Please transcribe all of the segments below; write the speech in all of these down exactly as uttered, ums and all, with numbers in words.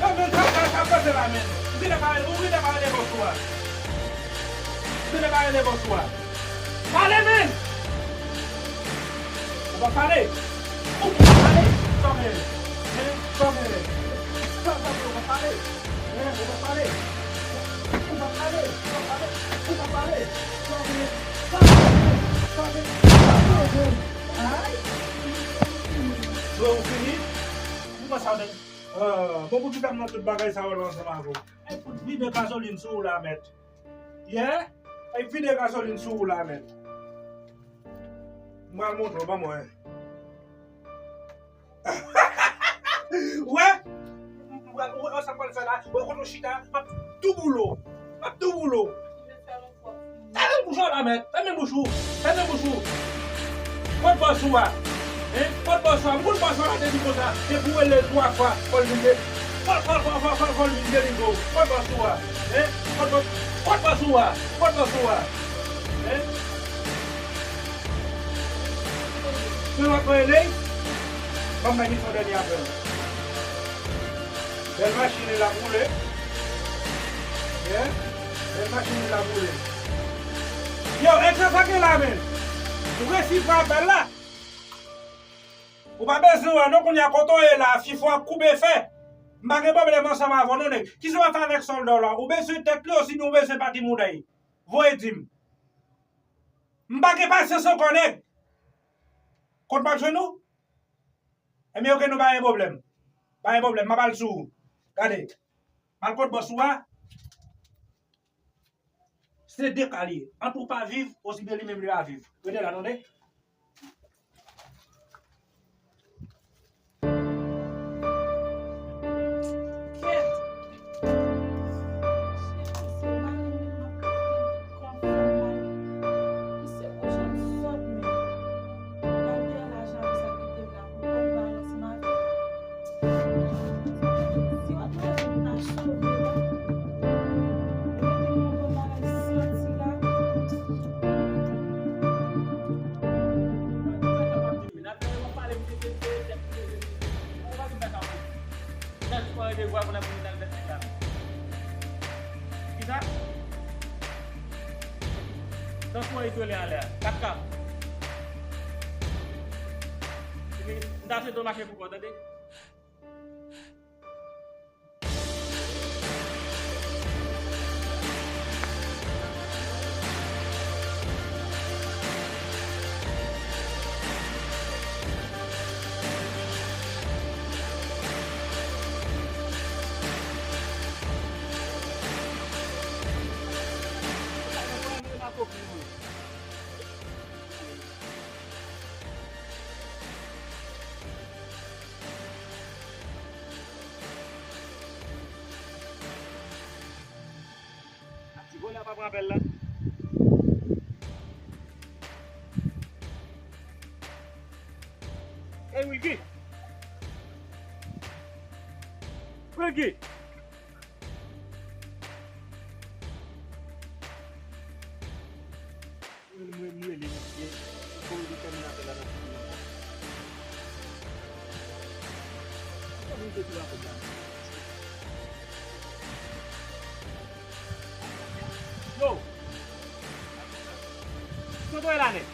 Yo, men sa, sa, sa pase la, men. Ou genlè pa, ou genlè pa rele bòs ou a. Ou genlè pa rele bòs ou a. Pale, men! Ou pa pale. Ou pa pale. Sa w genyen? Hein? Sa w genyen? Sa, sa, ou pa pale. Hein? Ou pa pale. Ou pa pale. Ou pa pale. Ou pa pale. Sa w genyen? Sa w genyen? Sa w genyen? Sa w genyen? Ay! Bon, ou fini? Ou pa sa w genyen? Ah, bon, pou ki fè m nan tout bagay sa yo la ansanm avè w? Ay, fout vide gazolin sou ou la, mèt. Yeah? Ay, vide gazolin sou ou la, mèt. M pral montre w, ban mwen. Wè? Wè, wè, wè, sa m pral fè la. Wè, kote w chita, m ap tou boule w. M ap tou boule w. Fèmen bouch ou la, mèt. Fèmen bouch ou. Fèmen bouch ou. Kot bòs ou a? Hein? Kot bòs ou a? M konn bòs ou a la depi konsa. Depi w rele l twa fwa, fò l vin de-, fò, fò, fò, fò, fò, fò l vin delivre w. Kot bòs ou a? Hein? Kot bòs, kot bòs ou a? Kot bòs ou a? Hein? Se lòt mwen rele? Ban m bay misye yon dènye apèl. Bèl machin li la boule. Yeah. Bèl machin li la boule. Yo, egzanp sa gen la, men. Ou resi pran apèl la. Ou pa bezwen wè, non, kounye a kote w ye la, FIFO ap koupe fè. M pa gen pwoblèm ansanm avè w, non, nèg. Kisa w ap fè avèk sòlda w la? Ou bezwen tèt li osibyen ou bezwen pati mouda l? Voye di m. M pa gen pasyans ankò, nèg. Kot m ap jwenn ou? Ebyen, oke, nou pa gen pwoblèm. Pa gen pwoblèm, m ap al sou ou. Gade. Al kot bòs ou a, se de ka li ye. Ant ou pa viv, osibyen li menm li pa viv. Rete la, tande. Kèt! Cheri, se mari m menm m ap ka fè konfyans mari m. Misye pou janm sòt menm. L ap gen lajan avè sa l kite m la pou kòm pa ansanm avè m. Si w ap leve m ta sove la. Ou mete m nan yon bagay santi la. N ap fè w ap pale m se se se se se se. Ou pa di m sa ka pou. Sa jis pa rete vwa pou n ap vin nan vèt la. Kisa? Tankou italian anlè a. Kat kap. Epi, m ta swete w mache pou kò w, tande? A ti vòlè a pa pran apèl la. Ey, Wilky! Wilky! Mwen, mwen, mwen rele misye. Fò mwen te tèmine apèl la nan figi mwen. Fò mwen te tou apèl la. Yo! Kote w ye la, nèg?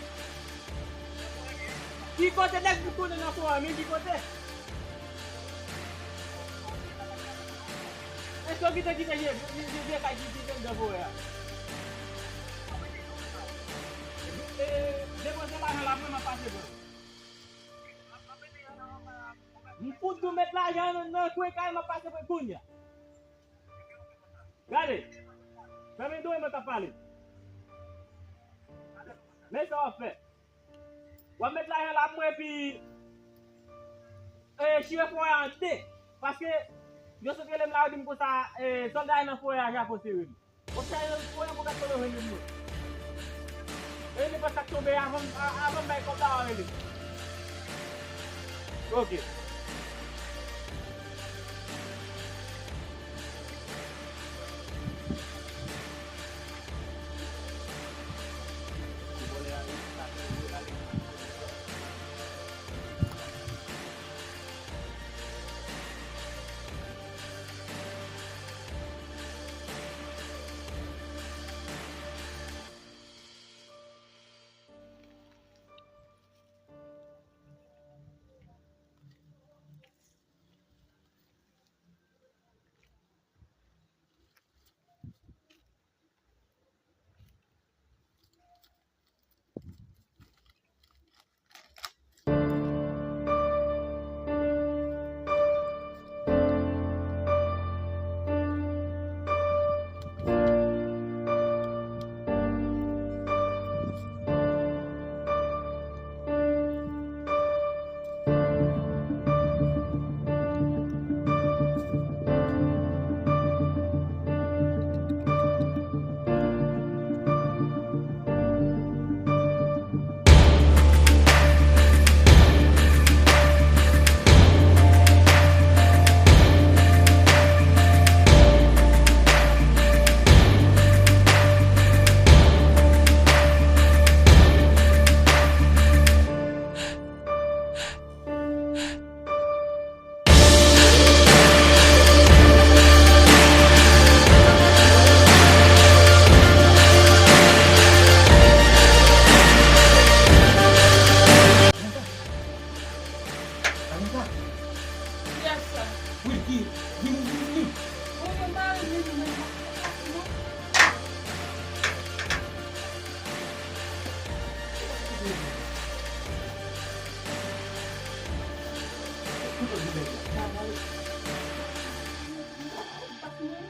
Ki kote nèg pou tounen nan forè a, men ki kote? Èske w kite, kite vye, vye, vye, vye kay ki, ki te anndan forè a? E, e, depoze lajan la pou mwen, m ap pase pran. M fout dou met lajan nan, nan kwen kay, m ap pase pran kounye a. Gade. Fèmen do e mwen k ap pale. Men sa w ap fè. W ap met lajan la pou mwen epi, e, chire forè a an de. Paske, yo sot rele m la, yo di m konsa, e, sòlda yo nan forè a, Jako sere m. W ap chache forè a pou gad kote w jwenn moun. E, nenpòt sa k tonbe avan, a, avan m bay kòb la, w a rele m. Ok. Vanessa. Yes, sir. Wilky, vini, vini, vini. Mwen gen mari m, men m pa ka pase non. Kote w gen nèg la? Travay. M pa ka pase non.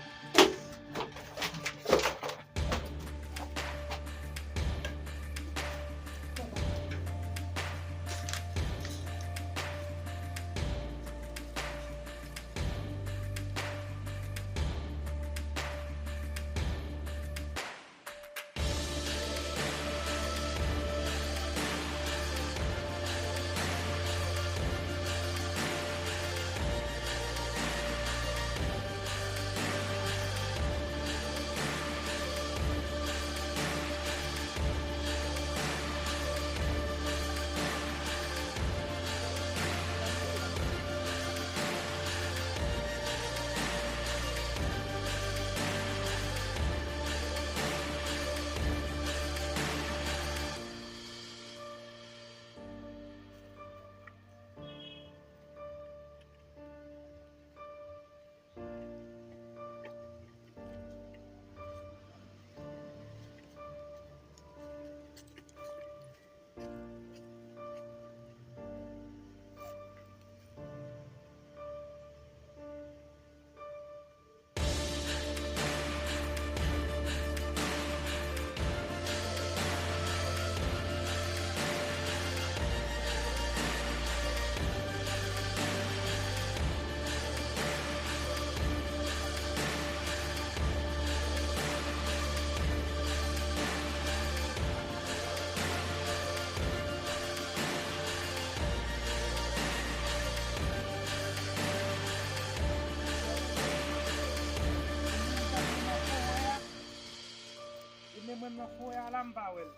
Nan fouye a la, m pa wè l.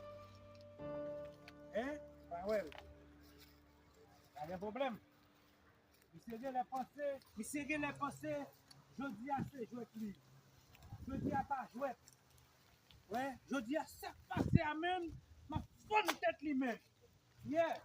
Hein? Pa wè l. Pa gen pwoblèm. Misye genlè panse, misye genlè panse jodi a se jwèt li. Jodi a pa jwèt. Wè, jodi a sa k pase a menm, m ap fann tèt li menm. Yeah.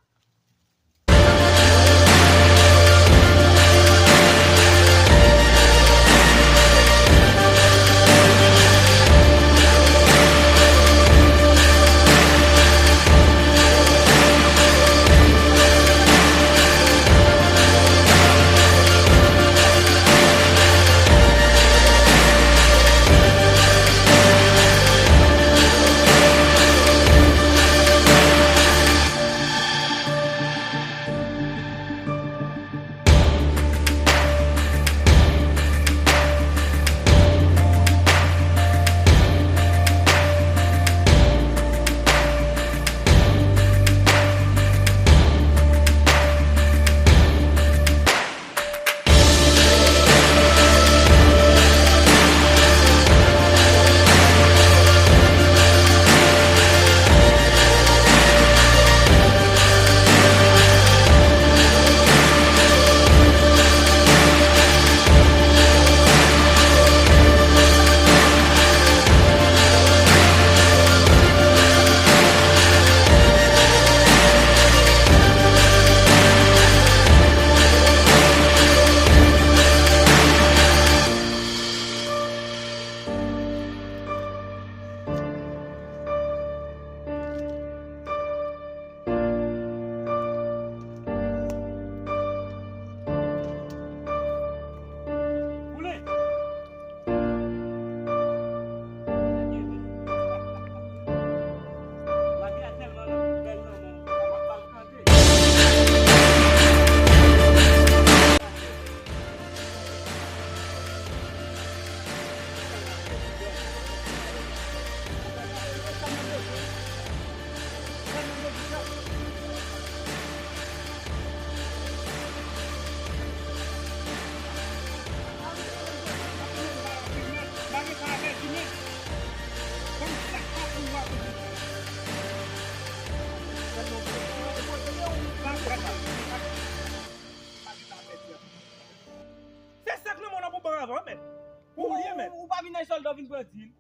Se sa k nan men w lan pou ban avan, mèt. Pou ou ye, mèt. Ou pa vin nan sòlda, w vin pran dil.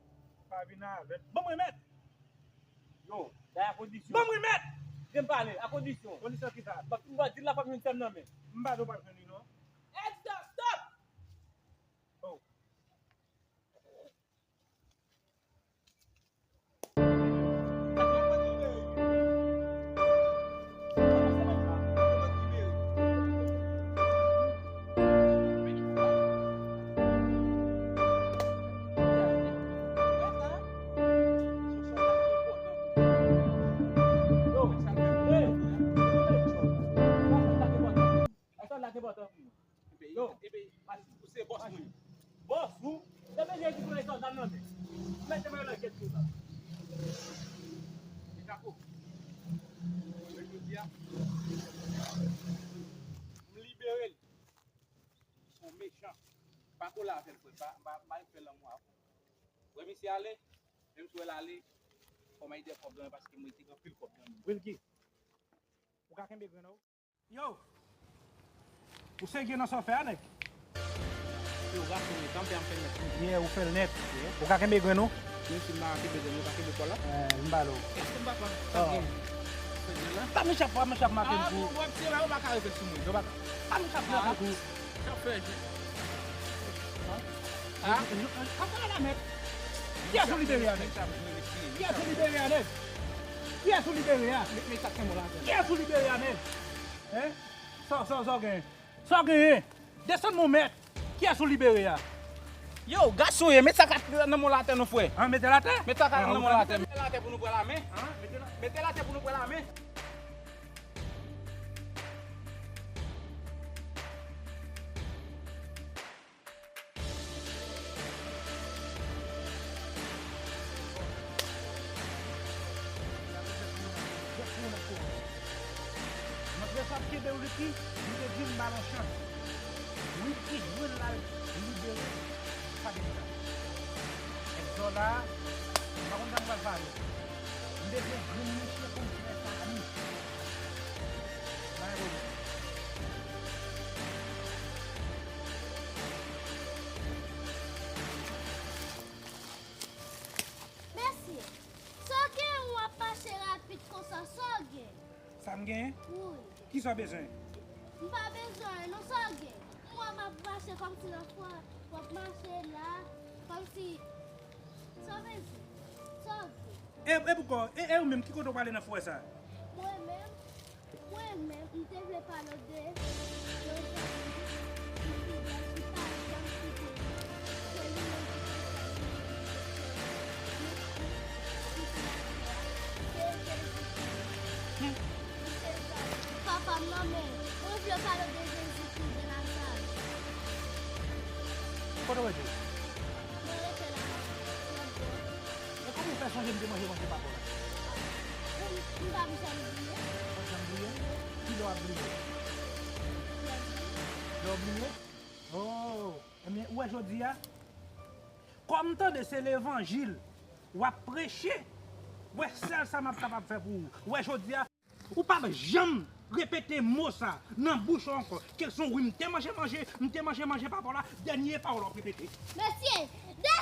Pa vin avè l. Ban mwen, mèt. Yo, bay a kondisyon. Ban mwen, mèt. Kite m pale, a kondisyon. Kondisyon ki sa? Ban m ba dil la, fòk nou fè m nan men. M pa do pa jwenn li, non. Hey, stop, stop! Oh. Yo, ou se bòs mwen. Bòs ou? Depi jodi pou lè sòlda nan men. Mete mwen nan kèt ou la. E chapo. Mwen jodi a, m libere l. Son mechan. Pa kole avè l, frè. Pa, pa, pa fè lanmou avè l. Wè misye ale, menm si w wè l ale, fò m ay de kòb nan men paske mwen te gen anpil kòb nan men. Wilky, ou ka kenbe grenn ou? Yo! Ou serye nan sa w fè a, nèg? Yo, gason, men tanpè an fè nèt. Yeah, ou fè l nèt. Yeah. Ou ka kenbe grenn ou? Menm si m pa kenbe grenn ou, ou ka kenbe kò la? Eh, m ba l ou. Èske m pa pran sa gen? Fè grenn la? Pa mechan, pa mechan maten kou. Ah, bon, wè, se la, ou pa ka rive sou mwen. Yo, pa, pa mechan maten kou. Sa fè je. Ah? Kiyès ou libere a, nèg? Kiyès ou libere a, nèg? Kiyès ou libere a? Kiyès ou libere a, nèg? Hein? Sa, sa, sa w genyen? Sa w genyen? Desann mwen, mèt. Kiyès ou libere a? Yo, gason ye, met sa kat nan men w atè non, frè. An, mete l atè? Met sa kat nan men w atè. Mete l atè pou nou pran lame. An, mete l atè. Mete l atè pou nou pran lame. Mwen fè sa ap kenbe Wilky, li te di m ba l yon chans. Wilky jwenn l al libere Fabinka. Nèg zòda a, M pa konn sa m pral pale. M bezwen grenn mesye pou m fè sa a, wi. Bagay bon. Mesye, sa w gen w ap mache rapid konsa, sa w gen? Sa m gen? Wi. Kisa w bezwen? M pa bezwen anyen non, sa w gen? M wè m ap mache kòmsi nan fwa, w ap mache la, kòmsi, sa w bezwen? Sa w gen? E, e poukò, e, e ou menm, ki kote w prale nan forè sa? Mwen menm, mwen menm, m te vle pale w de yon zanmi ki fidèl, ki pa janm kite m. Se li menm ki te fè m vin nan kretyen. Se Jezikri. Hmm. Se zanmi papa m nan, men mwen vle pale w de Jezikri de Nazarèt. Kote w rete? Mwen rete la, lòt bò. E kòman w fè sonje m te manje manje pa w la? M, m p ap janm bliye. W p ap janm bliye? Kilè w ap bliye? Lè w bliye? Oh! Ebyen, ou wè jodi a, kòm m tande se levanjil w ap preche, w wè sèl sa m ap kapab fè pou ou. Ou wè jodi a, ou p ap janm repete mo sa nan bouch ou ankò. Kèlson, wi, m te manje manje, m te manje manje pa w la, dènye pawòl w ap repete. Mesye, de